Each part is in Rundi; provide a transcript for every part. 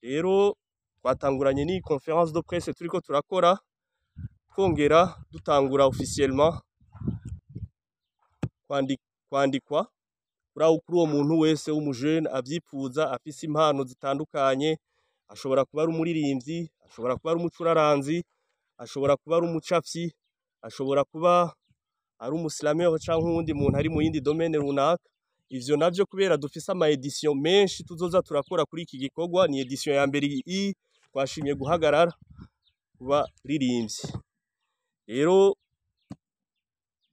Rero twatanguranye n'iyi conférence de presse turiko turakora, twongera dutangura officiellement kwandikwa kuri uwo muntu wese w'umujene avyipfuza, afise impano zitandukanye. Ashobora kuba ari umuririmbyi, ashobora kuba ari umucuraranzi, ashobora kuba ari umucafyi, ashobora kuba ari umuslameur canke uwundi muntu ari mu yindi domaine runaka. Ivyo navyo, kubera dufise ama édition menshi tuzoza turakora kuri iki gikorwa, ni édition ya mbere i twashimye guhagarara kuba ririmbyi. Rero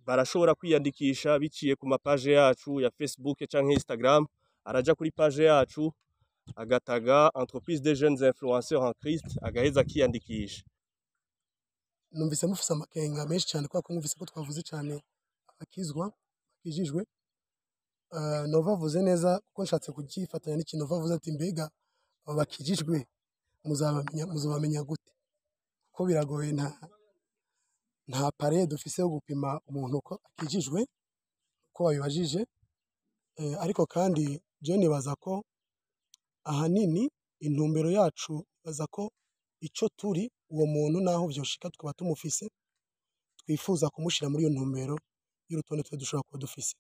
barashobora kwiyandikisha biciye ku ma page yacu ya Facebook canke Instagram. Araja kuri page yacu, agataga "Entreprise des jeunes influenceurs en Christ", agaheza akiyandikisha. Numvise mufise amakenga menshi cyane, kubera ko mwumvise ko twavuze cyane abakizwa, bakijijwe. Nova avuze neza, kuko nshatse kugifatanya n'ikintu Nova avuze, ati: "Mbega abo bakijijwe muzabamenya gute?" Kuko biragoye, nta appareil dufise yo gupima umuntu ko akijijwe, uko wabibajije. Ariko kandi je nibaza ko ahanini intumbero yacu, nibaza ko ico turi uwo muntu, naho vyoshika tukaba tumufise, twifuza kumushira muri iyo ntumbero y'urutonde twe dushobora kuba dufise.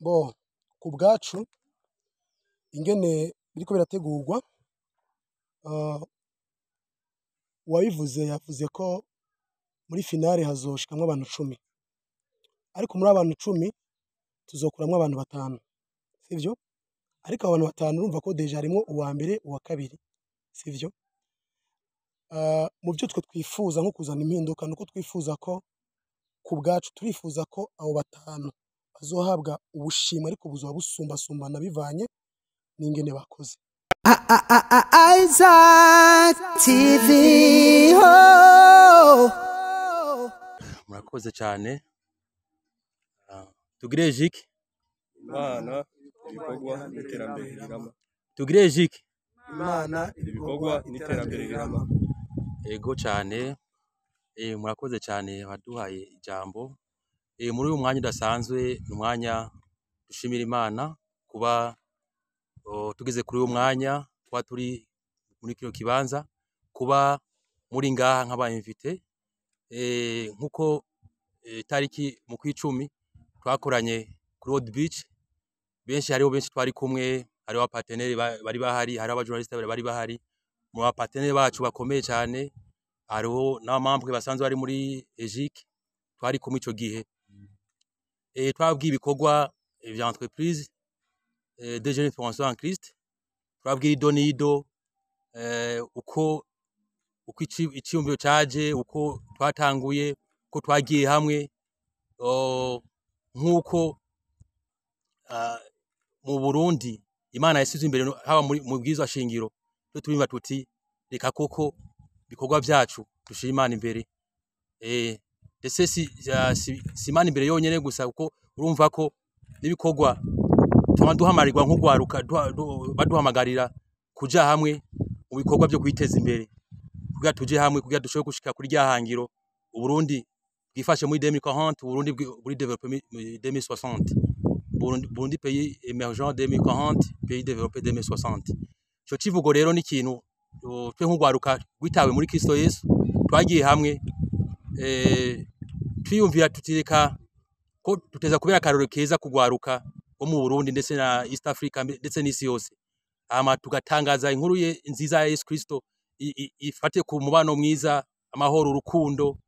Bo ku bwacu, ingene biriko birategurwa, uwabivuze yavuze ko muri finale hazoshikamwo abantu 10, ariko muri abantu 10 tuzokuramwo abantu batanu, sivyo? Ariko abantu batanu, urumva ko déjà harimwo uwa mbere, uwa kabiri, sivyo? Mu byo twe twifuza nko kuzana impinduka, nuko twifuza ko ku bwacu turifuza ko abo batanu bazohabwa ubushimwe, ariko buzoba busumbasumbana bivanye n'ingene bakoze. Isaac TV. Oh. Murakoze cyane. Tugire jike. Imana, ibikorwa n'iterambere rirama. Tugire jike. Imana, ibikorwa n'iterambere rirama. Ego cyane. Murakoze cyane abaduhaye ijambo. Muri uyu mwanya udasanzwe, ni umwanya dushimira Imana kuba tugeze kuri uyu mwanya, kuba turi muri kino kibanza, kuba muri ngaha nk'aba invité. Nkuko tariki mu kwicumi twakoranye kuri World Beach, benshi, hariho benshi twari kumwe, hariho aba partenaire bari bahari, hariho aba journaliste bari bahari. Mu ba partenaire bacu bakomeye cyane, hariho n'aba membre basanzwe bari muri EJIC twari kumwe ico gihe. Twabwiye ibikorwa vya Entreprise des jeunes influenceurs en Christ, twabwiye ido n'ido, uko iciyumviro caje, uko twatanguye, uko twagiye hamwe. Nk'uko mu Burundi Imana yasize imbere haba muri mu bwirizwa shingiro, twe turimba tuti: "Reka koko ibikorwa vyacu dushire Imana imbere." Ndetse si Imana imbere yonyene gusa, kuko urumva ko n'ibikorwa tuma duhamarirwa nk'urwaruka, baduhamagarira kuja hamwe mu bikorwa vyo kwiteza imbere, kugira tuje hamwe, kugira dushobore gushika kuri rya hangiro Uburundi bwifashe muri 2040, Uburundi buri développé muri 2060, Burundi pays émergent 2040, pays développé 2060. Ico civugo rero ni ikintu twe nk'urwaruka rwitawe muri Kristo Yesu twagiye hamwe, twiyumvira tutireka ko tuteza kubera akarorero keza kugwaruka wo mu Burundi ndetse na East Africa, ndetse n'isi yose, hama tugatangaza inkuru ye nziza ya Yesu Kristo ifate ku mubano mwiza, amahoro, urukundo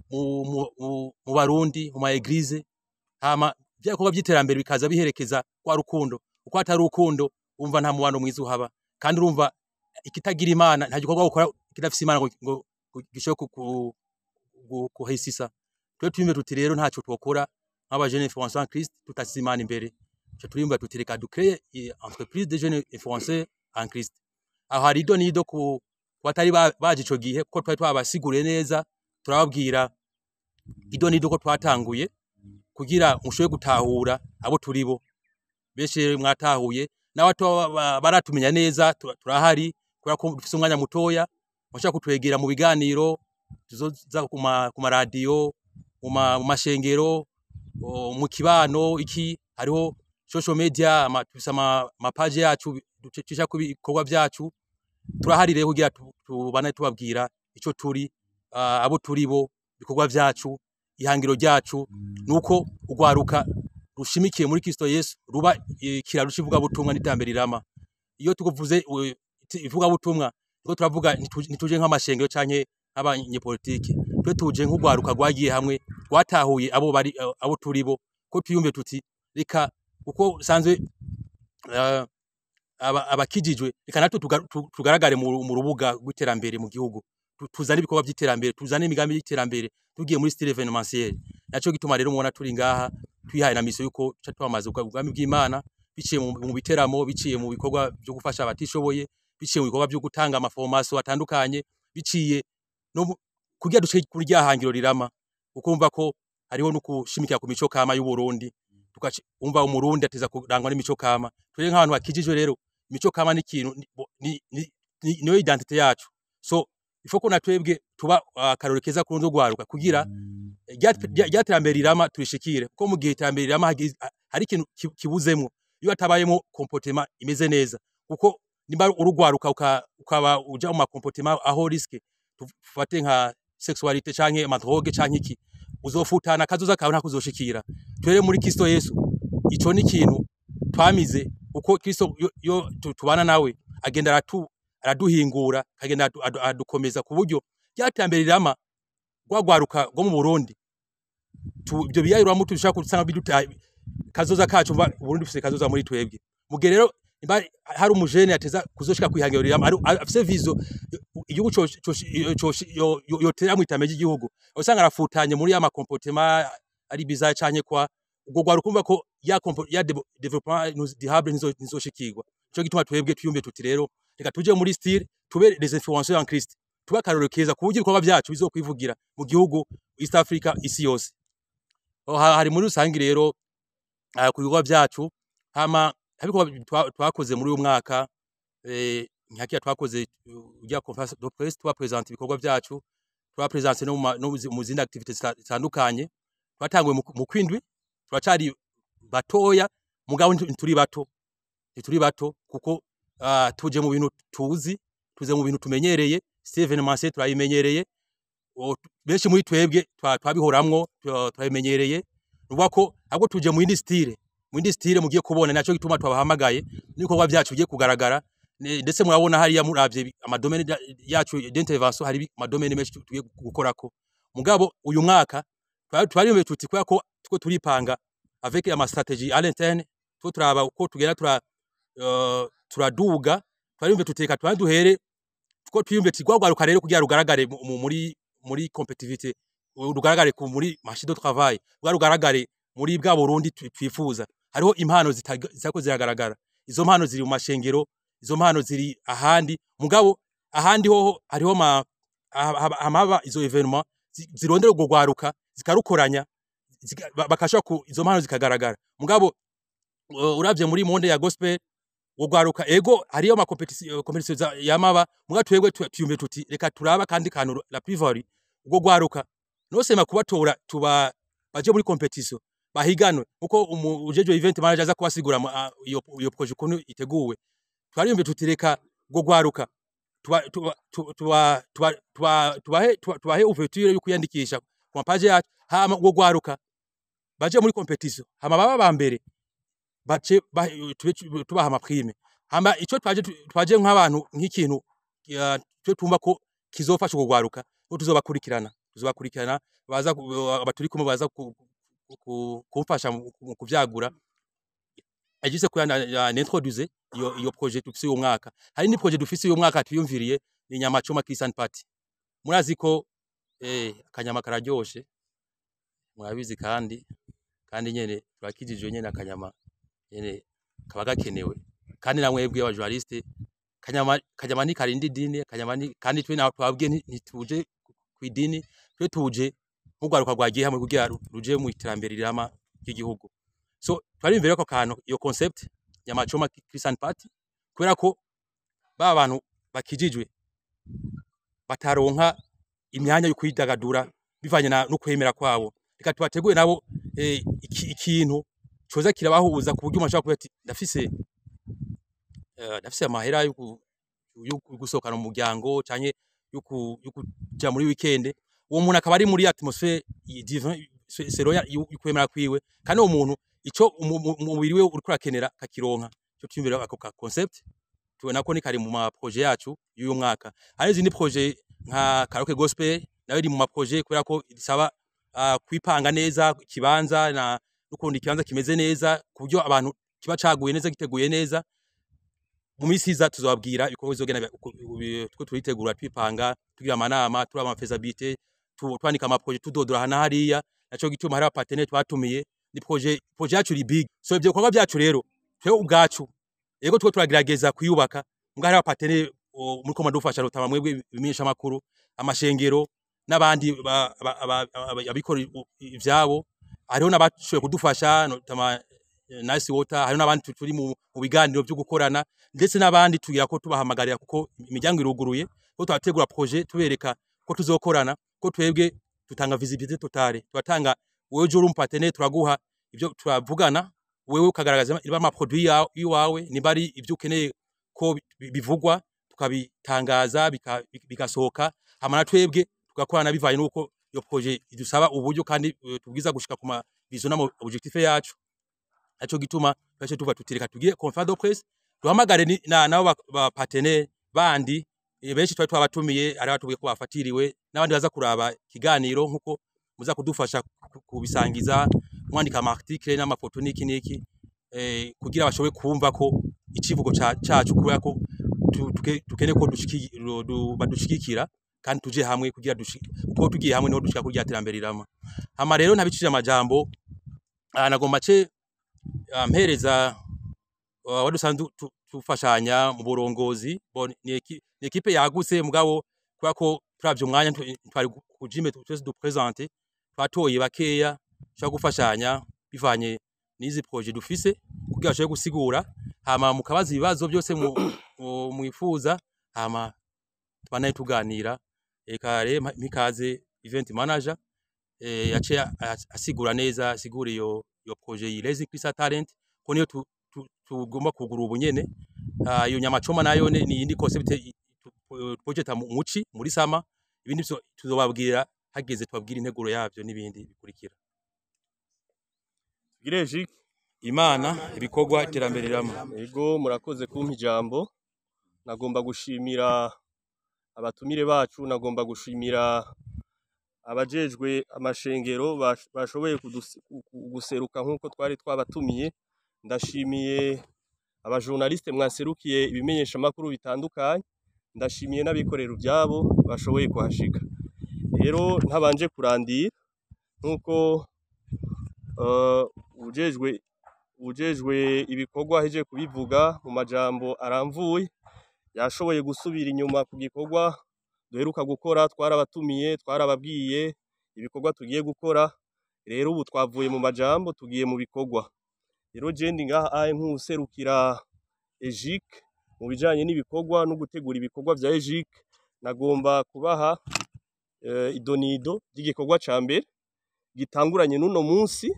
mu Barundi, mu ma église, hama bya bikorwa by'iterambere bikaza biherekeza kwa rukundo. Uko atari urukundo, umva, nta mubano mwiza uhaba. Kandi urumva, ikitagira Imana, nta gikorwa gukora kidafise Imana ngo gishobore kuhisisa. Twe twiyumve tuti rero ntacyo twokora nk'aba jeunes influenceurs en Christ tutasize Imana imbere. Ico turiyumva tuti: "Reka ducreye Entreprise des jeunes influenceurs en Christ." Aho hari ido n'ido ku batari baje ico gihe, kuko twari twabasiguriye neza, turababwira ido n'ido ko twatanguye, kugira mushobore gutahura abo turibo. Benshi rero mwatahuye, n'abato baratumenya neza, turahari kubera ko dufise umwanya mutoya. Mushobora kutwegera mu biganiro tuzoza ku maradiyo, mu mashengero, mu kibano. Iki hariho social media, dufise ama page yacu ducisha ku bikorwa vyacu. Turahari rero kugira tubane tubabwira ico turi, abo turi bo, ibikorwa vyacu, ihangiro ryacu nuko ugwaruka rushimikiye muri Kristo Yesu ruba ikiraro c'ivugabutumwa n'iterambere rirama. Iyo tukuvuze ivugabutumwa, niko turavuga, ntituje nk'amashengero canke nk'abanyepolitiki. Twe tuje nk'ugwaruka rwagiye hamwe, rwatahuye abo bari, abo turi bo, ko twiyumve tuti reka uko sanzwe abakijijwe, reka natwe tugaragare mu rubuga rw'iterambere mu gihugu. Tuzane ibikorwa by'iterambere, tuzane imigambi y'iterambere, tugiye muri style événementiel. Naco gituma rero mubona turi ngaha, twihaye na mission yuko tuca twamaze ubwami bw'Imana biciye mu biteramo, biciye mu bikorwa byo gufasha abatishoboye, biciye mu bikorwa byo gutanga ama formation atandukanye, biciye no kugira duce kuri rya hangiro rirama, ukumva ko hariho no kushimikira ku mico kama y'u Burundi. Umva, umurundi ateza kurangwa n'imico kama. Turi nk'abantu bakijijwe rero, imico kama ni ikintu niyo identité yacu. So il faut ko natwebwe tuba akarorero keza ku rundi rwaruka kugira rya terambere rirama turishikire, kuko mu gihe iterambere rirama hari ikintu kibuzemwo iyo hatabayemo comportement imeze neza, kuko nimba urugwaruka ukaba uja mu ma comportement aho risque, tufate nka sexualité canke ama drogue canke iki, uzofutana kazoza kawe, ntakuzoshikira. Twere muri Kristo Yesu ico ni ikintu twamize, uko Kristo yo tubana nawe agenda araduhingura, akagenda adukomeza ku buryo ryatambere rirama rwagwaruka rwo mu Burundi ibyo biyayuramo dushaka gusanga biduta kazoza kacu. Burundi bufise kazoza muri twebwe. Mugihe rero imba hari umujene ateza kuzoshika kwihangiro rirama, afise vision igihugu yotera mu iterambere ry'igihugu, usanga arafutanye muri ya ma comportement ari bizarre canke kwa ubwo rwaruka, kumva ko ya développement durable ntizoshikirwa. Nico gituma twebwe twiyumviye tuti rero reka tuje muri style tube les influenceurs en Christ, tube akarorero keza ku buryo ibikorwa vyacu bizokwivugira mu gihugu, East Africa, isi yose. Hari muri rusangi rero ku bikorwa vyacu. Hama hari ibikorwa twakoze muri uyu mwaka, nka twakoze ujya conférence de presse, twa présente ibikorwa vyacu, twa présente no mu zindi activités zitandukanye. Twatanguye mu kwindwi, turacari batoya, mugabo ntituri bato, ntituri bato, kuko tuje mu bintu tuzi, tuze mu bintu tumenyereye. Si événementiel turayimenyereye, benshi muri twebwe twabihoramwo, turabimenyereye. Nuvuga ko ahubwo tuje mu yindi style, mu yindi style mugiye kubona. Naco gituma twabahamagaye n'ibikorwa vyacu bigiye kugaragara. Ndetse murabona hariya, muravye ama domaine yacu d'intervention, hari ama domaine menshi tugiye gukorako. Mugabo uyu mwaka twariyumviye tuti kubera ko tuko turipanga avec ama stratégie à l'interne, tuko turaba uko tugenda turaduga, twariyumviye tuti reka tubanze duhere tuko twiyumviye tuti rwagwaruka rero kugira rugaragare muri compétitivité, rugaragare ku muri marché de travail, rwa rugaragare muri bwa Burundi twifuza. Hariho impano zitako ziragaragara, izo mpano ziri mu mashengero, izo mpano ziri ahandi, mugabo ahandi hoho hariho ma hamaba izo événement zirondera urwo rwaruka, zikarukoranya, bakashobora ku izo mpano zikagaragara. Mugabo uravye muri monde ya gospel, urwaruka, ego hariyo ama compétition yamaba, mugabo twebwe tuyumve tuti reka turaba kandi kantu la plus-value ubwo rwaruka nosema kubatora tuba baje muri compétition, bahiganwe, kuko ujejwe event manager aza kubasigura iyo projet ukuntu iteguwe. Twariyumve tuti reka ubwo rwaruka tubahe ouverture yo kwiyandikisha ku page yacu, hama ubwo rwaruka baje muri compétition, hama baba ba mbere bace tube tubaha ama prime. Hama ico twaje nk'abantu nk'ikintu twe tumva ko kizofasha ubwo rwaruka, ko tuzobakurikirana, baza abaturi kumwe baza kumfasha mu kuvyagura. Agise ko introduise iyo projet dufise uyu mwaka. Hari ni projet dufise uyu mwaka twiyumviriye, ni nyama choma Christian Party. Murazi ko akanyama kararyoshe, murabizi, kandi nyene turakijijwe nyene, akanyama nyene kaba gakenewe. Kandi namwebwe aba journaliste, kanyama ni karindi idini, kanyama ni kandi twe naho twabwiye ntituje kwidini, twe tuje nk'urwaruka rwagiye hamwe kugira ruje mu iterambere rirama ry'igihugu. So twari ko kantu iyo concept nyama choma Christian Party, kubera ko ba bantu bakijijwe bataronka imyanya yo kwidagadura bivanye no kwemera kwabo, reka tubateguye nabo ikintu coza kirabahuza, ku buryo umuntu ashobora kuba ati ndafise amahera yo yo gusohokana umuryango canke yo kuja muri weekend. Uwo muntu akaba ari muri atmosphère divin selon y'ukwemera kwiwe, kandi uwo muntu ico umubiri we uriko urakenera akakironka. Ico twiyumvira, ako ka concept tubona ko ni kari mu ma projet yacu y'uyu mwaka. Hari izindi projet nka karaoke gospel, nayo iri mu ma projet, kubera ko isaba kwipanga neza ikibanza na n'ukundi ikibanza kimeze neza, ku buryo abantu kiba caguye neza, giteguye neza. Mu minsi iza tuzobabwira ibikorwa bizogenda two turitegura, twipanga, tugira amanama, turaba ama faisabilité, twandika ama projet, tudodora hana hariya. Naco gituma hari abapartenaire twatumiye. Ni projet yacu iri big. So ivyo bikorwa byacu rero, twebwe ubwacu yego tuko turagerageza kuyubaka, mbwa hari abapartenaire muriko muradufasha, rutama mwebwe ibimenyesha makuru, amashengero n'abandi abikora ivyabo. Hariho n'abashoboye kudufasha, notama Nice Water. Hariho n'abandi turi mu biganiro byo gukorana, ndetse n'abandi tugira ko tubahamagarira, kuko imiryango iruguruye, ko twategura projet tubereka ko tuzokorana, ko twebwe tutanga visibilité totale, turatanga. Wewe uje uri umupartenaire, turaguha ibyo turavugana, wewe ukagaragaza niba ama produit iwawe, niba ari ibyo ukeneye ko bivugwa, tukabitangaza, bigasohoka, hama na twebwe tugakorana bivanye n'uko iyo projet idusaba uburyo, kandi tubwiza gushika ku ma vision n'ama objectif yacu. Naco gituma twace tuva tutireka tugire conférence de presse, duhamagare nabo ba partenaire bandi benshi twari twabatumiye. Ari batubwiye ko bafatiriwe, n'abandi baza kuraba ikiganiro, nkuko muza kudufasha kubisangiza, mwandika ama article n'amafoto n'iki n'iki, kugira bashobore kumva ko icivugo cacu, kubera ko tukeneye ko badushigikira kandi tuje hamwe kugira kuko tugiye hamwe niho dushika kurya terambere rirama. Hama rero ntabicishije amajambo, nagomba ce mpereza wadusanzwe tufashanya mu burongozi. Ni équipe yagutse, mugabo kubera ko turavye umwanya twari kujime twese duprésente, twatoye bakeya dushobora gufashanya bivanye n'izi projet dufise, kugira bashobore gusigura, hama mukabaza ibibazo byose mwifuza, hama tubanaye tuganira. Eka rero mikaze event manager yaciye asigura neza, asigura iyo projet yi Raising Christian Talent, ko niyo tugomba kugura ubu nyene. Iyo nyama choma nayo ni iyindi concept project muci muri sama. Ibindi tuzobabwira hageze, tubabwira integuro yavyo n'ibindi bikurikira. Tugire Jike. Imana, ibikorwa, iterambere rirama. Ego, murakoze kumpa ijambo. Nagomba gushimira abatumire bacu, nagomba gushimira abajejwe amashengero bashoboye guseruka nk'uko twari twabatumiye. Ndashimiye abajournaliste mwaserukiye ibimenyeshamakuru bitandukanye, ndashimiye n'abikorera ivyabo bashoboye kuhashika. Rero ntabanje kurandira, nk'uko ujejwe ibikorwa ahejeje kubivuga mu majambo aramvuye, yashoboye gusubira inyuma ku gikorwa duheruka gukora. Twarabatumiye, twarababwiye ibikorwa tugiye gukora. Rero ubu twavuye mu majambo, tugiye mu bikorwa. Rero je ndi ngaha aye nk'uwuserukira EJIC mu bijanye n'ibikorwa no gutegura ibikorwa vya EJIC. Nagomba kubaha idonido ry'igikorwa ca mbere gitanguranye n'uno munsi.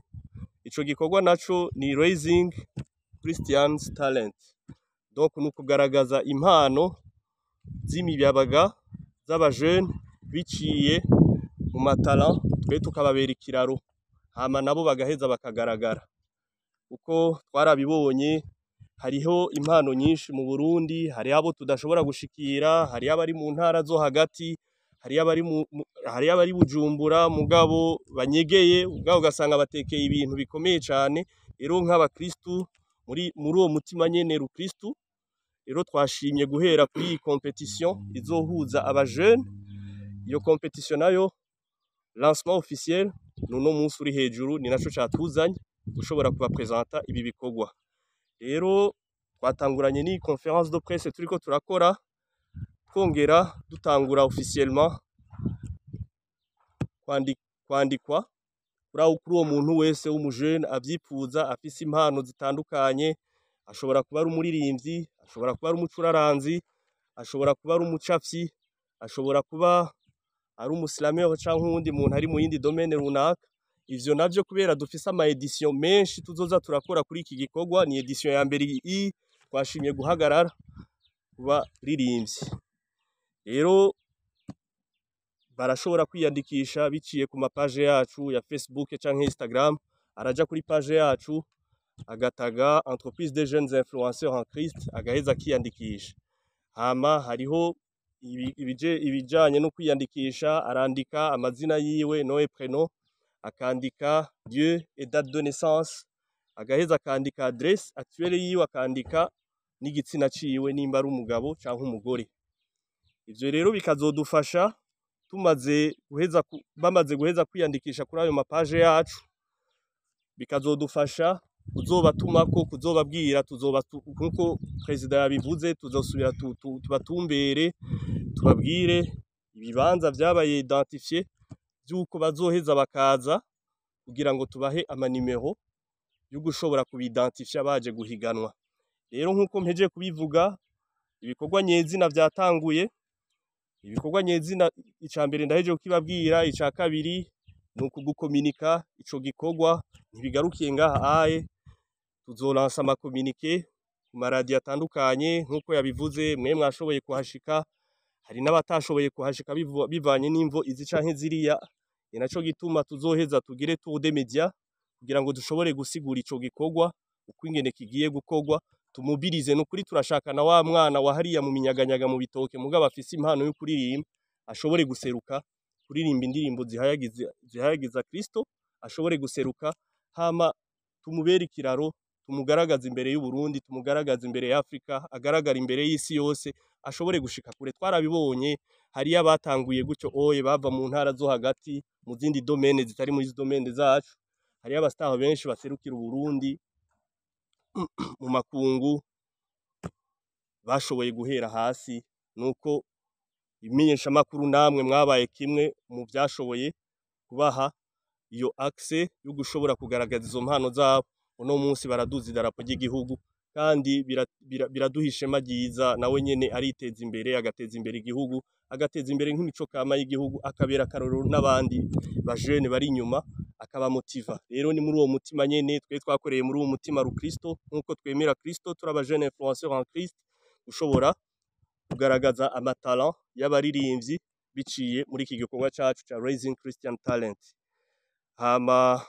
Ico gikorwa naco ni Raising Christians Talent, donc ni ukugaragaza impano z'imiyabaga, z'abajene, biciye mu matalent, twe tukababera ikiraro, hama nabo bagaheza bakagaragara, kuko twarabibonye, hariho impano nyinshi mu Burundi. Hariho abo tudashobora gushikira, hariho abari mu ntara zo hagati, hariho abari hariho abari Bujumbura mugabo banyegeye, mugabo ugasanga batekeye ibintu bikomeye cane. Rero nk'abakristu, muri uwo mutima nyene rukristu, rero twashimye guhera kuri iyi compétition izohuza abajene. Iyo compétition nayo, lancement officiel nuno munsi uri hejuru, ni naco catuzanye gushobora kubapresenta ibi bikorwa. Rero twatanguranye n'iyi conférence de presse turiko turakora, twongera dutangura officiellement kwandikwa kuri uwo muntu wese w'umujene avyipfuza, afise impano zitandukanye. Ashobora kuba ari umuririmbyi, ashobora kuba ari umucuraranzi, ashobora kuba ari umucafyi, ashobora kuba ari umuslameur canke uwundi muntu ari mu yindi domaine runaka. Ivyo navyo, kubera dufise ama édition menshi tuzoza turakora kuri iki gikorwa, ni édition ya mbere iyi, twashimye guhagarara. Ku baririmbyi rero, barashobora kwiyandikisha biciye ku mapaje yacu ya Facebook canke Instagram. Araja kuri page yacu, agataga Entreprise des Jeunes Influenceurs en Christ, agaheza akiyandikisha. Hama hariho ibijanye no kwiyandikisha: arandika amazina yiwe, nom et prénom, akandika lieu et date de naissance, agaheza akandika adresse actuelle yiwe, akandika n'igitsina ciwe, nimba ari umugabo canke umugore. Ivyo rero bikazodufasha, tumaze guheza bamaze guheza kwiyandikisha kuri ayo mapaje yacu, bikazodufasha kuzobatumako, kuzobabwira. Tuzoba, nkuko perezida yabivuze, tuzosubira tubatumbere, tubabwire ibibanza vyabaye identifié vy'uko bazoheza bakaza, kugira ngo tubahe amanimero yo gushobora kubidentifia baje guhiganwa. Rero, nkuko mpejeje kubivuga, ibikorwa nyezina vyatanguye. Ibikorwa nyezina, ica mbere ndahejeje kukibabwira. Ica kabiri ni ukugukominika ico gikorwa. Ntibigarukiye ngaha aye, tuzolansa amacommuniqué ku maradiyo atandukanye, nk'uko yabivuze. Mwe mwashoboye kuhashika, hari n'abatashoboye kuhashika bivanye n'imvo izi canke ziriya. Ni naco gituma tuzoheza tugire tour des médias, kugira ngo dushobore gusigura ico gikorwa uko ingene kigiye gukorwa, tumubirize. Nukuri turashaka na wa mwana wa hariya mu minyaganyaga, mu bitoke, mugabo afise impano yo kuririmba, ashobore guseruka kuririmba indirimbo zihayagiza Kristo, ashobore guseruka, hama tumubere ikiraro, tumugaragaze imbere y'u Burundi, tumugaragaze imbere ya Afrika, agaragara imbere y'isi yose, ashobore gushika kure. Twarabibonye, hariyo abatanguye gutyo oye, bava mu ntara zo hagati, mu zindi domaine zitari muri domaine zacu. Hariyo abastar benshi baserukira Uburundi mu makungu bashoboye guhera hasi. Nuko imenyeshamakuru namwe mwabaye kimwe mu vyashoboye kubaha iyo accès yo gushobora kugaragaza izo mpano zabo. Uno munsi baraduza idarapo ry'igihugu, kandi biraduha ishema ryiza. Nawe nyene ariteza imbere, agateza imbere igihugu, agateza imbere nk'imico kama y'igihugu, akabera akarorero n'abandi bajene bari inyuma, akabamotiva. Rero ni muri uwo mutima nyene twe twakoreye, muri uwo mutima rukristo, nk'uko twemera Kristo, turi aba jeune influenceur en Christ, ushobora kugaragaza amatalent y'abaririmbyi biciye muri iki gikorwa cacu ca Raising Christian Talent. Hama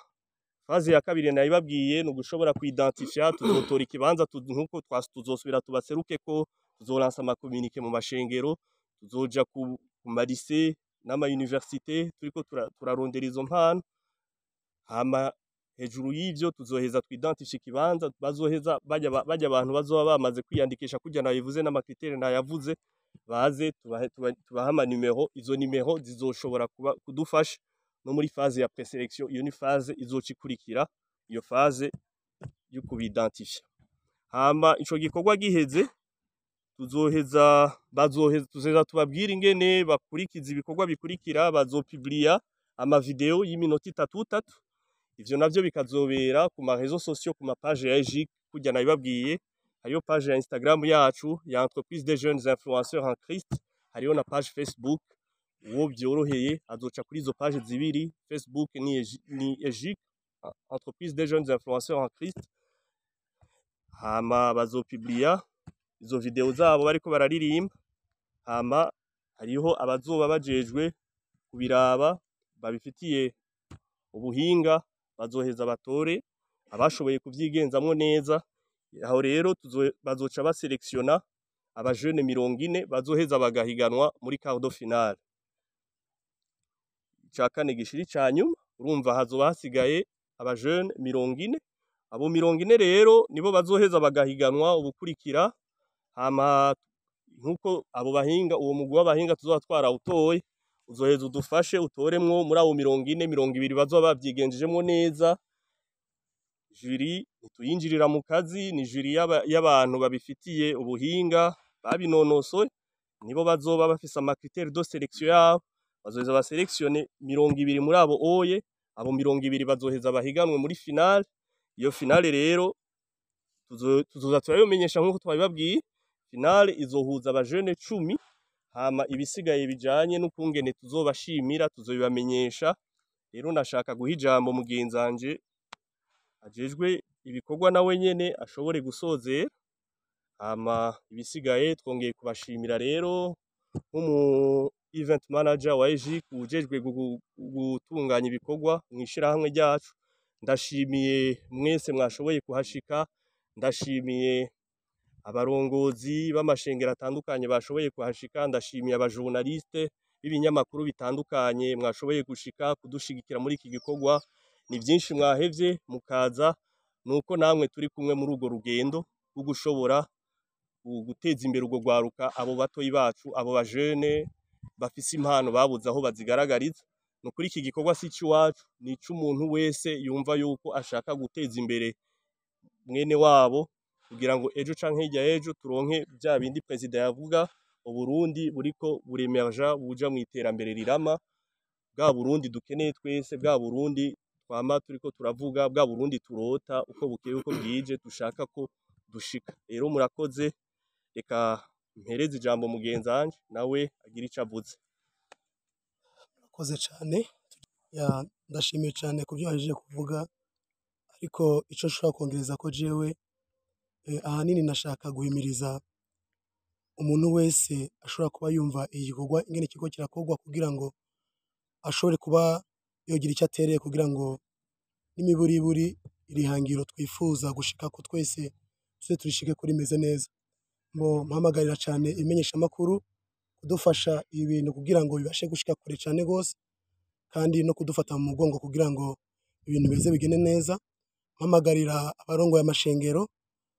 phase ya kabiri nayibabwiye, ni ugushobora kuidentifia. Tuzotora ikibanza, nkuko tuzosubira tubaseruke ko tuzolansa amacommuniqué mu mashengero, tuzoja ku malycée n'ama université, turiko turarondera izo mpano. Hama hejuru y'ivyo, tuzoheza twidentifie ikibanza bazoheza bajya abantu bazoba bamaze kwiyandikisha, kurya nabivuze n'amacritère nayavuze, baze tubahe amanimero. Izo nimero zizoshobora kuba kudufasha no muri phase ya présélection. Iyo ni phase izoca ikurikira iyo phase yo kubidentifia. Hama ico gikorwa giheze, tuzoheza bazoheza tuzoheza tubabwira ingene bakurikiza ibikorwa bikurikira. Bazopublia amavideo y'iminota itatu itatu. Ivyo navyo bikazobera ku ma réseaux sociaux, ku ma page ya EJIC, kurya nabibabwiye. Hariyo page ya Instagram yacu ya Entreprise des Jeunes Influenceurs en Christ, hariyo na page Facebook. Uwo byoroheye azoca kuri izo page zibiri. Facebook ni EJIC, Entreprise des Jeunes Influenceurs en Christ. Hama bazopublia izo video zabo bariko bararirimba. Hama hariho abazoba bajejwe kubiraba, babifitiye ubuhinga, bazoheza batore abashoboye kuvyigenzamwo neza. Aho rero bazoca baselektiona abajene 40 bazoheza bagahiganwa muri quart de finale. Ica kane gishiri ca nyuma, urumva hazoba hasigaye abajene 40. Abo 40 rero nibo bazoheza bagahiganwa ubukurikira. Hama nkuko abo bahinga, uwo mugwi w'abahinga tuzoba twarawutoye, uzoheza udufashe utoremwo muri abo 40, 20 bazoba bavyigenjejemwo neza. Jury ntituyinjirira mu kazi, ni jury y'abantu babifitiye ubuhinga, babinonosoye, nibo bazoba bafise amacritère de sélection yabo. Bazoheza basélectionne 20 muri abo oye. Abo 20 bazoheza bahiganwe muri finale. Iyo finale rero tuzoza turabimenyesha nkuko twabibabwiye. Finale izohuza abajene 10. Hama ibisigaye bijanye n'ukungene tuzobashimira tuzobibamenyesha. Rero ndashaka guha ijambo mugenzanje ajejwe ibikorwa, nawe nyene ashobore gusozera. Hama ibisigaye twongeye kubashimira rero nk'umu event manager wa EJIC ujejwe gutunganya ibikorwa mw'ishirahamwe ryacu. Ndashimiye mwese mwashoboye kuhashika, ndashimiye abarongozi b'amashengero atandukanye bashoboye kuhashika, ndashimiye abajournaliste b'ibinyamakuru bitandukanye mwashoboye gushika kudushigikira muri iki gikorwa. Ni vyinshi mwahevye mukaza, nuko namwe turi kumwe muri urwo rugendo rwo gushobora guteza imbere urwo rwaruka, abo batoyi bacu, abo bajene bafise impano babuze aho bazigaragariza. Nukuri iki gikorwa si ic'iwacu, ni ic'umuntu wese yumva yuko ashaka guteza imbere mwene wabo, kugira ngo ejo canke hirya y'ejo turonke vya bindi perezida yavuga, Uburundi buriko buremerja buja mw'iterambere rirama, bwa Burundi dukeneye twese, bwa Burundi twama turiko turavuga, bwa Burundi turota uko bukeye uko bwije dushaka ko dushika. Rero murakoze, reka mpereze ijambo mugenzanje nawe agire ico avuze. Murakoze cyane. Ya, ndashimiye cyane ku byo wahejeje kuvuga, ariko icyo nshobora kongereza ko jewe ahanini nashaka guhimiriza umuntu wese ashobora kuba yumva igikorwa ingene ikigo kirakorwa, kugira ngo ashobore kuba yogira icyo atereye, kugira ngo n'imiburiburi iri hangiro twifuza gushika ko twese tuze turishike kuri imeze neza. Ngo mpamagarira cyane imenyeshamakuru kudufasha ibi bintu kugira ngo bibashe gushika kure cyane gose, kandi no kudufata mu mugongo kugira ngo ibintu bize bigende neza. Mpamagarira abarongoye amashengero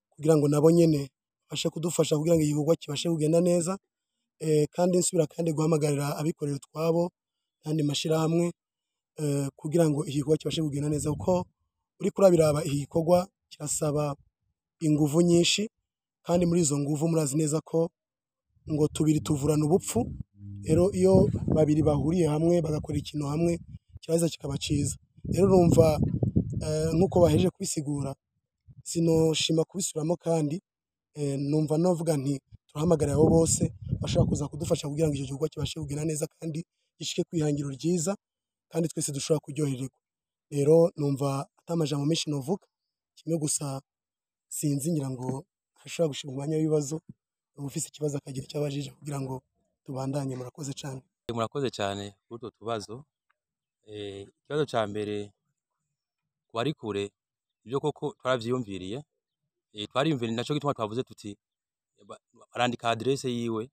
kugira ngo nabo nyene babashe kudufasha kugira ngo igikorwa kibashe kugenda neza. Kandi nsubira kandi guhamagarira abikorera utwabo n'andi mashirahamwe kugira ngo igikorwa kibashe kugenda neza, kuko uriko urabiraba iki gikorwa kirasaba inguvu nyinshi, kandi muri izo nguvu murazi neza ko ngo tubiri tuvurana ubupfu. Rero iyo babiri bahuriye hamwe bagakora ikintu hamwe, kiraheza kikaba ciza. Rero urumva nk'uko bahejeje kubisigura, sinoshima kubisubiramo, kandi numva novuga nti turahamagarira abo bose bashobora kuza kudufasha kugira ngo icyo gikorwa kibashe kugenda neza kandi gishike kwihangiro ryiza, kandi twese dushobora kuryohererwa. Rero numva ata majambo menshi novuga, kimwe gusa sinzi, ngira ngo hashobora gushika umwanya w'ibibazo, uwufise ikibazo akagira icyo abajije kugira ngo tubandanye. Murakoze cyane. Murakoze cyane kuri utwo tubazo. Ikibazo ca mbere ku bari kure, ibyo koko twaravyiyumviriye, twariyumviriye, naco gituma twavuze tuti barandika adresse yiwe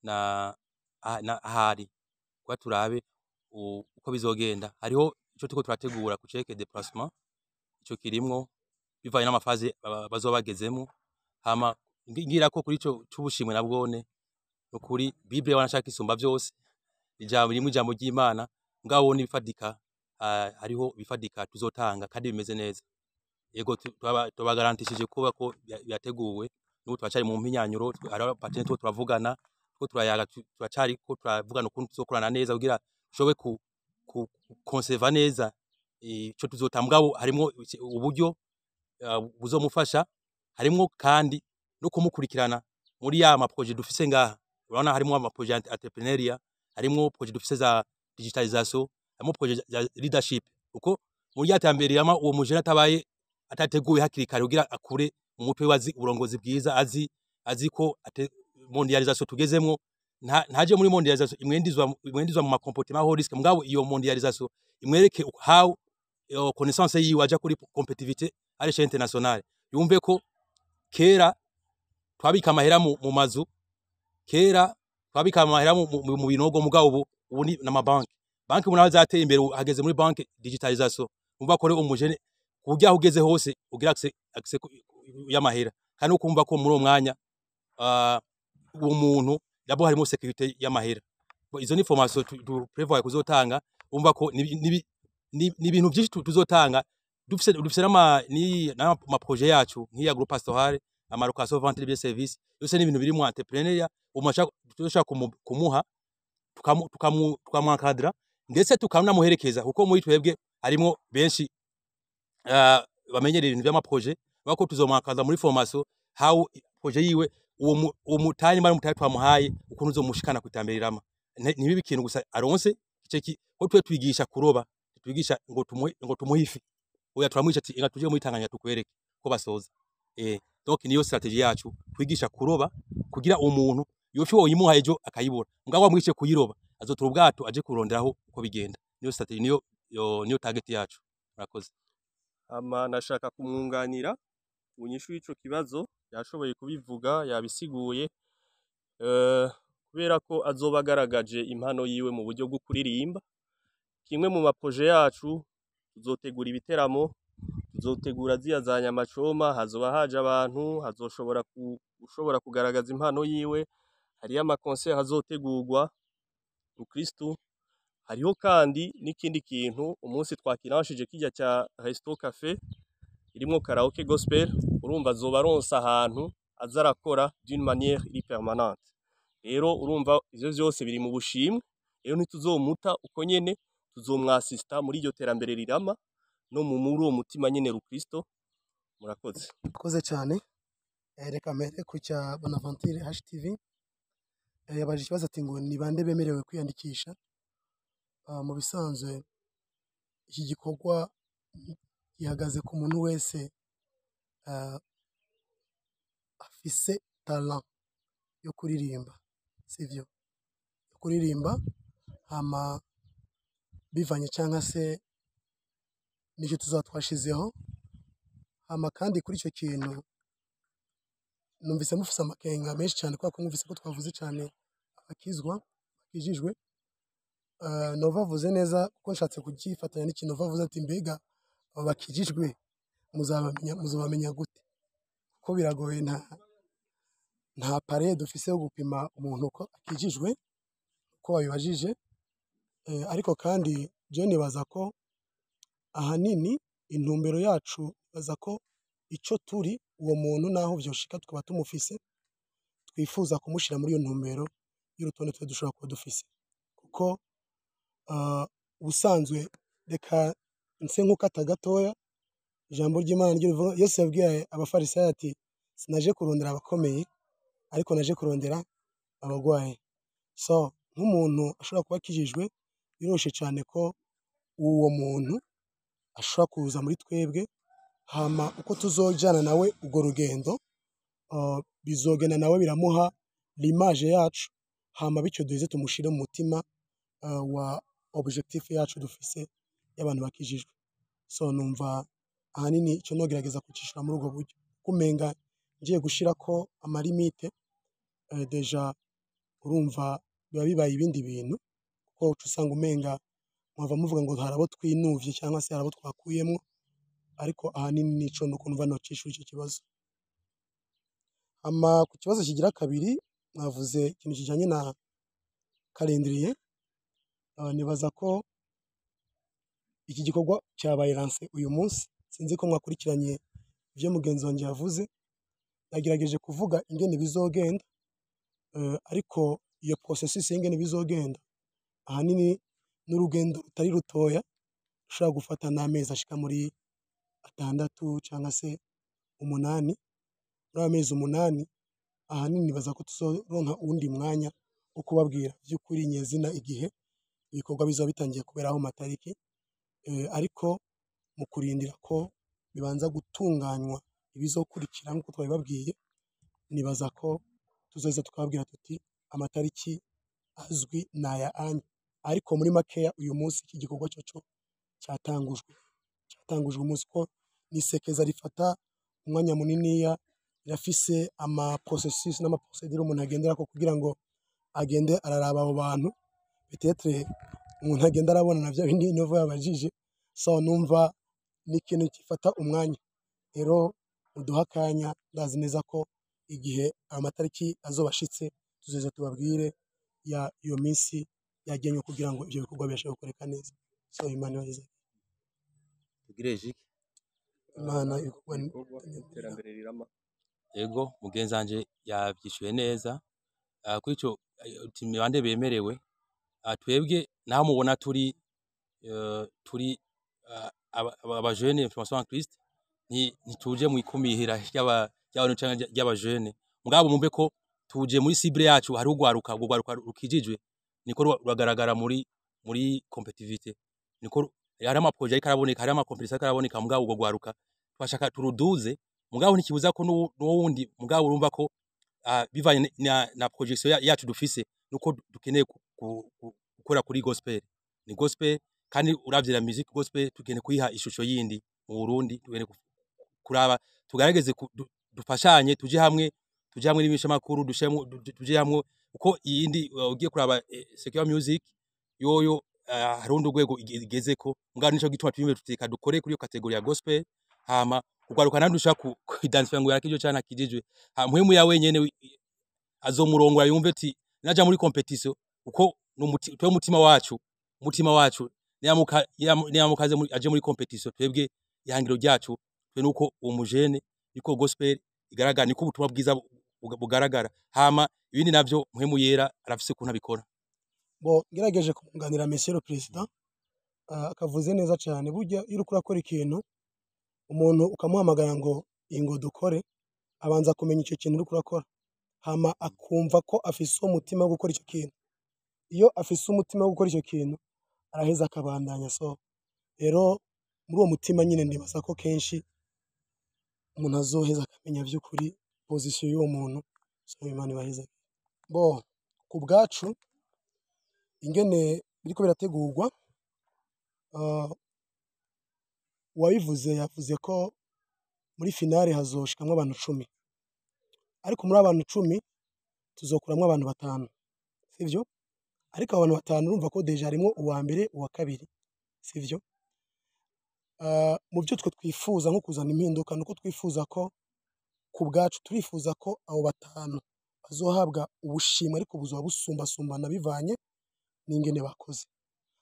na ahari kuba turabe uko bizogenda. Hariho ico turiko turategura ku cerekeye déplacement, ico kirimwo bivanye n'ama phases bazoba bagezemwo. Hama ngirako kuri ico c'ubushimwe, nabwone nukuri Bible wanashaka isumba vyose, ijambo rimwe, ijambo ry'Imana, mugabo n'ibifatika, hariho ibifatika tuzotanga kandi bimeze neza. Yego, tubagarantishije kuba ko byateguwe. N'ubu turacari mu mpinyanyuro, hariho partenaire turiko turavugana, turiko turayaga, turacariko turavugana ukuntu tuzokorana neza kugira dushobore ku conserver neza ico tuzotanga. Mugabo harimwo uburyo buzomufasha, harimwo kandi no kumukurikirana muri ya ma projets dufise ngaha. Urabona harimwo ama projets ya entrepreneuriat, harimwo projet dufise za digitalisation, harimwo projet za leadership, kuko muri ya terambere yama uwo mujene atabaye atateguwe hakiri kare kugira akure mu mutwe we azi uburongozi bwiza, azi ko mondialisation tugezemwo, ntaje muri mondialisation imwendizwa mu ma comportement haut risque, mugabo iyo mondialisation imwereke how connaissance yiwe aja kuri compétitivité à l'échelle internationale. Yumve ko kera twabika amahera mu mazu, kera twabika amahera mu binogo, mugabo ubu ni n'amabanki. Banki ubu naho zateye imbere, ubu hageze muri banki digitalisation. Umva ko rero umujene ku buryo aho ugeze hose ugira accès y'amahera, kandi ukumva ko muri uwo mwanya uwo muntu d'abord harimo sécurité y'amahera. Bon, izo ni formation tu prévoit kuzotanga. Umva ko ni ibintu byinshi tuzotanga. Dufise n'ama projet yacu nk'iya groupe pastoral, ama location vente de biens services, yose ni ibintu biri mu entrepreneuriat. Umuntu tushaka kumuha tukamwankadra ndetse tukanamuherekeza, kuko muri twebwe harimo benshi bamenyereye ibintu by'ama projets, bako tuzomwakaza muri formation how projet yiwe, uwo mutayi mari mutayi twamuhaye, ukuntu uzomushikana kwitambere irama. Ntibibe ikintu gusa aronse ice ki ko twe twigisha kuroba, twigisha ngo tumuhe ifi. Oya, turamwica ati inga tuje muri Tanganyika tukwereke ko basoza. Donc niyo stratégie yacu, kwigisha kuroba kugira umuntu iyo fi woyimuha ejo akayibura, mugabo wamwishe kuyiroba azotura ubwato aje kuronderaho uko bigenda. Niyo stratégie, niyo target yacu. Murakoze. Hama nashaka kumwunganira ku nyishu y'ico kibazo. Yashoboye kubivuga, yabisiguye. Kubera ko azoba agaragaje impano yiwe mu buryo bwo kuririmba, kimwe mu ma projets yacu, tuzotegura ibiteramo, tuzotegura ziya za nyamacoma, hazoba haje abantu, hazoshobora ushobora kugaragaza impano yiwe. Hariyo ama concerts azotegurwa Rukristo. Hariho kandi n'ikindi kintu, umunsi twakiranshije kirya ca Resto Café irimwo karaoke gospel, urumva azoba aronse ahantu aza arakora d'une manière iri permanente. Rero urumva ivyo vyose biri mu bushimwe. Rero ntituzomuta uko nyene, tuzomwasista muri iryo terambere rirama no mu muri uwo mutima nyene Rukristo. Murakoze. Murakoze cyane. Reka mpere ku cya Bonaventure HTV. Yabajije ikibazo ati ngo ni bande bemerewe kwiyandikisha? Mu bisanzwe iki gikorwa gihagaze ku muntu wese afise talent yo kuririmba, sivyo? Yo kuririmba, hama bivanye cyangwa se n'icyo tuzaba twashizeho. Hama kandi kuri icyo kintu numvise mufise amakenga menshi cyane, kubera ko mwumvise ko twavuze cyane abakizwa, bakijijwe. Nova avuze neza, kuko nshatse kugifatanya n'ikintu Nova avuze ati mbega abo bakijijwe muzabamenya gute? Kuko biragoye, nta appareil dufise yo gupima umuntu ko akijijwe uko wabibajije. Ariko kandi je nibaza ko ahanini intumbero yacu, nibaza ko ico turi uwo muntu naho vyoshika tukaba tumufise, twifuza kumushira muri iyo ntumbero y'urutonde twe dushobora kuba dufise. Kuko ubusanzwe, reka nse nk'ukata gatoya, ijambo ry'Imana ryo rivuga, Yesu yabwiye Abafarisayo ati sinaje kurondera abakomeye, ariko naje kurondera abagwayi. So nk'umuntu ashobora kuba akijijwe, biroroshe cyane ko uwo muntu ashobora kuza muri twebwe. Hama uko tuzojana nawe urwo rugendo, bizogenda nawe biramuha l'image yacu, hama bityo duheze tumushire mu mutima wa objectif yacu dufise y'abantu bakijijwe. So numva ahanini ico nogerageza kucishura muri ubwo buryo, kumenga ngiye gushirako ama limites, déjà urumva biba bibaye ibindi bintu, kuko uca usanga umenga mwava muvuga ngo hari abo twinuvye cyangwa se hari abo twakuyemwo. Ariko ahanini nico nuko numva nocishura ico kibazo. Hama ku kibazo kigira kabiri, mwavuze ikintu kijanye na calendrier. Nibaza ko iki gikorwa cyabaye lancé uyu munsi. Sinzi ko mwakurikiranye ivyo mugenzi wanje yavuze, yagerageje kuvuga ingene bizogenda. Ariko iyo processus y'ingene bizogenda ahanini n'urugendo rutari rutoya, rushobora gufata n'amezi ashika muri 6 cyangwa se 8. Muri ayo mezi 8, ahanini nibaza ko tuzoronka uwundi mwanya wo kubabwira vy'ukuri nyezina igihe ibikorwa bizoba bitangiye kuberaho, matariki. Ariko mu kurindira ko bibanza gutunganywa ibizokurikira nk'uko twabibabwiye, nibaza ko tuzoza tukababwira tuti amatariki azwi naya anya. Ariko muri makeya, uyu munsi iki gikorwa coco cyatangujwe umunsi, ko nisekeza rifata umwanya muniniya, rirafise ama processus n'ama procédures umuntu agenderako kugira ngo agende araraba abo bantu, peut-être umuntu agenda arabona na vya bindi Nova yabajije. So numva ni ikintu gifata umwanya. Rero muduhe akanya, ndazi neza ko igihe ayo matariki azoba ashitse tuzoza tubabwire ya iyo minsi yagenywe kugira ngo ivyo bikorwa bibashe gukoreka neza. So Imana ibaheze. Tugire jike. Imana ibikorwa Ibikorwa iterambere rirama. Ego, mugenzi wanje yavyishuye neza. Kuri ico uti ni bande bemerewe? Twebwe naho mubona turi aba jeunes formation en Christ, ntituje mu ikumihira ry'abantu canke ry'aba jeunes. Mugabo mumve ko tuje muri cible yacu hari ugwaruka, urwo gwaruka rukijijwe niko ruragaragara muri compétitivité, niko hari ama projets ariko araboneka, hari ama compétitions ariko araboneka. Mugabo urwo gwaruka twashaka turuduze. Mugabo Mugabo ntikibuza ko n'uwo wundi, mugabo urumva ko bivanye na projection yacu dufise, nuko dukeneye gukora kuri gospel, ni gospel. Kandi uravye la musique gospel, tukeneye kuyiha ishusho yindi mu Burundi. Tukeneye kuraba, tugerageze dufashanye, tuje hamwe n'ibishamakuru, dushemo tuje hamwe, uko iyindi ugiye kuraba secular music yoyo hari urundi rwego igezeko. Mugabo nico gituma twiyumvira tuteka dukore kuri iyo catégorie ya gospel, hama ugwaruka nandi ushaka ku identifier ngo yarakijwe canke akijijwe, mpwemu ya wenyene azomurongora, yumve ati naja muri compétition, uko twe umutima wacu niyamuka aje muri compétition. Twebwe ihangiro ryacu twe nuko uwo mujene niko gospel igaragara, niko ubutumwa bwiza bugaragara, hama ibindi navyo Mpwemu Yera arafise ukuntu abikora. Bo ngerageje kumwunganira monsieur le président, akavuze neza cyane. Burya iyo uriko urakora ikintu, umuntu ukamuhamagara ngo ingo dukore, abanza kumenya icyo kintu uriko urakora, hama akumva ko afise uwo mutima wo gukora icyo kintu. Iyo afise umutima wo gukora icyo kintu, araheza akabandanya. So rero muri uwo mutima nyine, nibaza ko kenshi umuntu azoheza akamenya by'ukuri position y'uwo muntu. So Imana ibaheze. Bo ku bwacu, ingene biriko birategurwa, uwabivuze yavuze ko muri finale hazoshikamwo abantu 10, ariko muri abantu 10 tuzokuramwo abantu batanu, sivyo? Ariko abantu batanu, urumva ko déjà harimwo uwa mbere, uwa kabiri, sivyo? Mu byo twe twifuza nko kuzana impinduka, nuko twifuza ko ku bwacu turifuza ko abo batanu bazohabwa ubushimwe, ariko buzoba busumbasumbana bivanye n'ingene bakoze.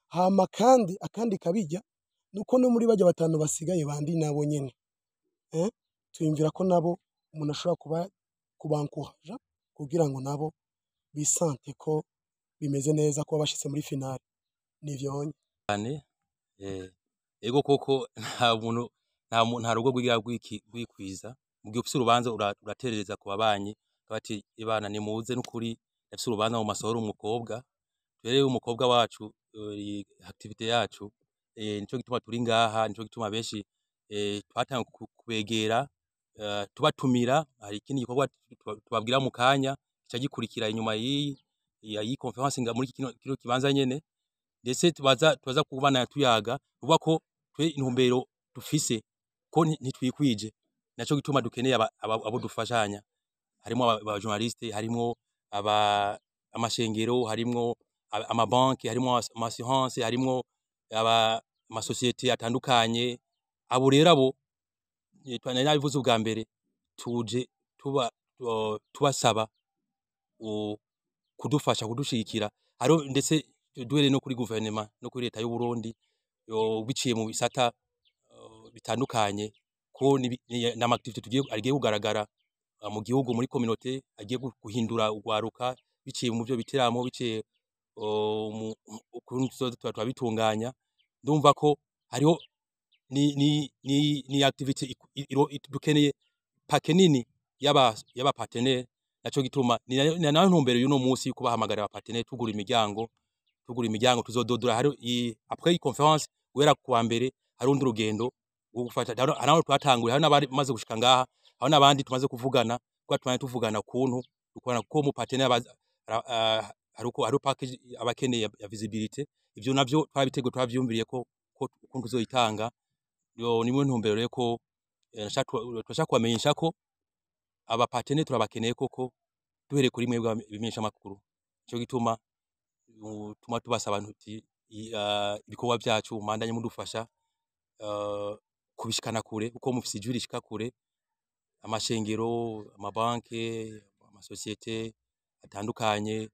Hama kandi akandi kabijya nuko no muri bajya batanu basigaye bandi nabo nyene, tuyumvira ko nabo umuntu ashobora kuba kubankuhaja kugira ngo nabo bisante ko bimeze neza kuba bashitse muri finale. Nivyo. Cyane, ego koko, nta muntu nta rugo rwigira rwikwiza. Mu gihe ufise urubanza, uraterereza ku babanyi bati: "Ibana nimuze, n'ukuri ndafise urubanza mu masohoro umukobwa." Rero umukobwa wacu, activité yacu, nico gituma turi ngaha, nico gituma benshi twatanguye kubegera, tubatumira. Hari ikindi gikorwa tubabwira mu kanya gica gikurikira inyuma y'iyi ya iyi conférence nga muri kino kibanza nyene, ndetse tubaza kubana tuyaga. Tuvuga ko twe intumbero dufise ko ntitwikwije, naco gituma dukeneye abo dufashanya, harimo aba journaliste, harimo aba amashengero, harimwo amabanki, harimwo ama assurance, harimwo aba amasosiyete atandukanye. Abo rero abo nari nabivuze ubwa mbere, tuje tuba tubasaba kudufasha, kudushigikira. Hariho ndetse duhereye no kuri guverinoma no kuri leta y'u Burundi, biciye mu bisata bitandukanye, ko n'ama activité tugiye agiye kugaragara mu gihugu, muri communauté, agiye guhindura ugwaruka biciye mu byo biteramo, biciye mu ukuntu tuzoza turabitunganya. Ndumva ko hariho ni activité dukeneye paquet nini y'aba partenaire. Naco gituma ni nayo ntumbero y'uno munsi yo kubahamagarira aba partenaire, tugura imiryango. Tuzododora. Hari après iyi conférence, guhera kuwa mbere, hari urundi rugendo rwo gufata. Hari aho twatanguye, hari n'abari maze gushika ngaha, hari n'abandi tumaze kuvugana, kuba tumaze tuvugana ukuntu dukorana, kuko mu partenaire hari uko hari package abakeneye ya visibilité. Ivyo navyo twabiteguye, twavyumviriye ko ukuntu tuzoyitanga. Yo nimwe ntumbero rero ko turashaka kubamenyesha ko aba partenaire turabakeneye koko, duhereye kuri mwebwe ibimenyesha makuru. Nico gituma tuma tubasaba ntuti ibikorwa byacu mandanye mudufasha kubishikana kure, kuko mufise ijwi rishika kure: amashengero, amabanke, amasosiyete atandukanye,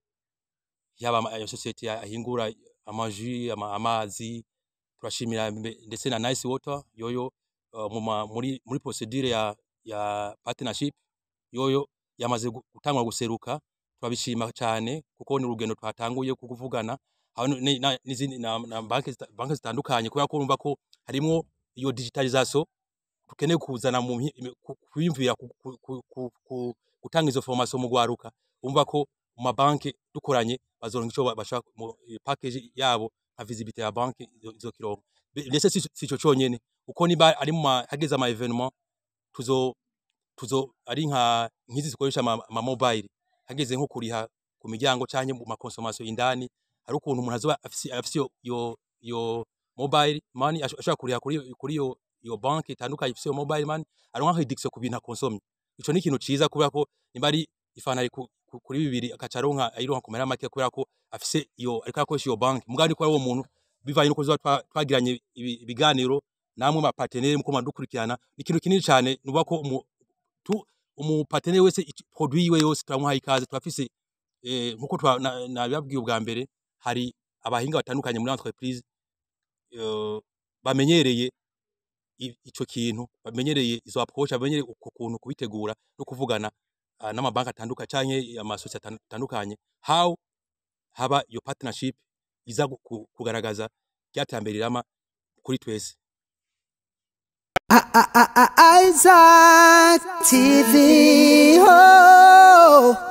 yaba amasosiyete ahingura amaji, amazi. Turashimira ndetse na Nice Water yoyo muri procédure ya partnership yoyo yamaze gutangwa guseruka. Turabishima cyane kuko ni urugendo twatanguye kuvugana aho n'izindi na banki zitandukanye, kubera ko urumva ko harimwo iyo digitalisation dukeneye kuzana mu kwiyumvira gutanga izo formation mu gwaruka. Umva ko mu mabanki dukoranye bazoronka ico bashaka mu package yabo, nka visibilité ya banki izokironka. Ndetse si ico conyene, uko niba ari mu hageze ama événement tuzo Tuzo ari nka nkizi zikoresha ama mobile, hageze nko kuriha ku miryango canke mu ma consommation indani, hari ukuntu umuntu azoba afise iyo mobile money, ashobora kuriha kuri iyo banki itandukanye ifise iyo mobile money, aronka réduction ku bintu akonsomye. Ico ni ikintu ciza, kubera ko nimba ari ifanta ari kuri 2, agaca aronka ayironka ku mahera make, kubera ko afise iyo, ariko arakoresha iyo banki. Mugabo ni kubera uwo muntu, bivanye nuko tuzoba twagiranye ibiganiro namwe ma partenaire muko madukurikirana, ni ikintu kinini cane. Nuvuga ko umu partenaire wese, produit yiwe yose turamuhaye ikaze. Turafise, nkuko nabibabwiye ubwa mbere, hari abahinga batandukanye muri entreprise, bamenyereye ico kintu, bamenyereye izo approche, bamenyereye uko kuntu kubitegura no kuvugana n'amabanki atandukanye canke amasosiyete atandukanye, how haba iyo partnership iza kugaragaza ryatambere rirama kuri twese. Isaac TV. Oh.